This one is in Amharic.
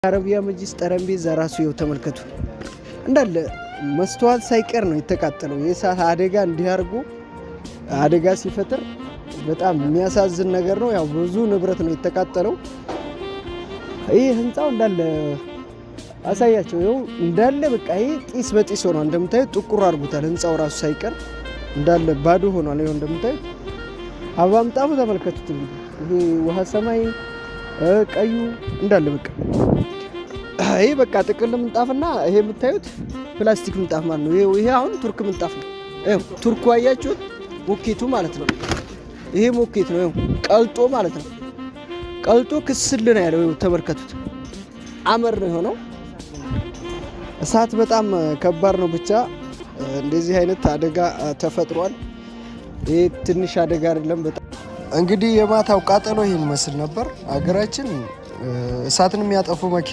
አረቢያ መጅሊስ ጠረጴዛ ራሱ ይኸው ተመልከቱ፣ እንዳለ መስተዋት ሳይቀር ነው የተቃጠለው። የእሳት አደጋ እንዲህ አድርጎ አደጋ ሲፈጥር በጣም የሚያሳዝን ነገር ነው። ያው ብዙ ንብረት ነው የተቃጠለው። ይህ ህንፃው እንዳለ አሳያቸው። ይኸው እንዳለ በቃ ይሄ ጢስ በጢስ ሆኗል። እንደምታዩት ጥቁር አድርጎታል። ህንፃው ራሱ ሳይቀር እንዳለ ባዶ ሆኗል። ይኸው እንደምታዩት አበባ ምጣፉ ተመልከቱት። እንግዲህ ይሄ ውሃ ሰማይ ቀዩ እንዳለ በቃ ይሄ በቃ ጥቅል ምንጣፍና ይሄ የምታዩት ፕላስቲክ ምንጣፍ ማለት ነው። ይሄ አሁን ቱርክ ምንጣፍ ነው። ይኸው ቱርኩ አያችሁት፣ ሞኬቱ ማለት ነው። ይሄ ሞኬት ነው። ይኸው ቀልጦ ማለት ነው። ቀልጦ ክስል ነው ያለው። ይኸው ተመልከቱት፣ አመር ነው የሆነው። እሳት በጣም ከባድ ነው። ብቻ እንደዚህ አይነት አደጋ ተፈጥሯል። ይሄ ትንሽ አደጋ አይደለም። በጣም እንግዲህ የማታው ቃጠሎ ይህን ይመስል ነበር። ሀገራችን እሳትን የሚያጠፉ መኪና